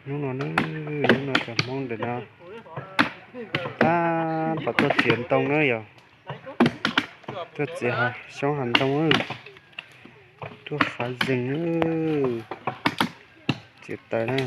Hnub no, hnub no cov Hmoob ntawm no tab tom tuaj txiav ntoo na yog, tuaj txiav xyoob hav ntoo, tuaj fav zees, txiav taws na.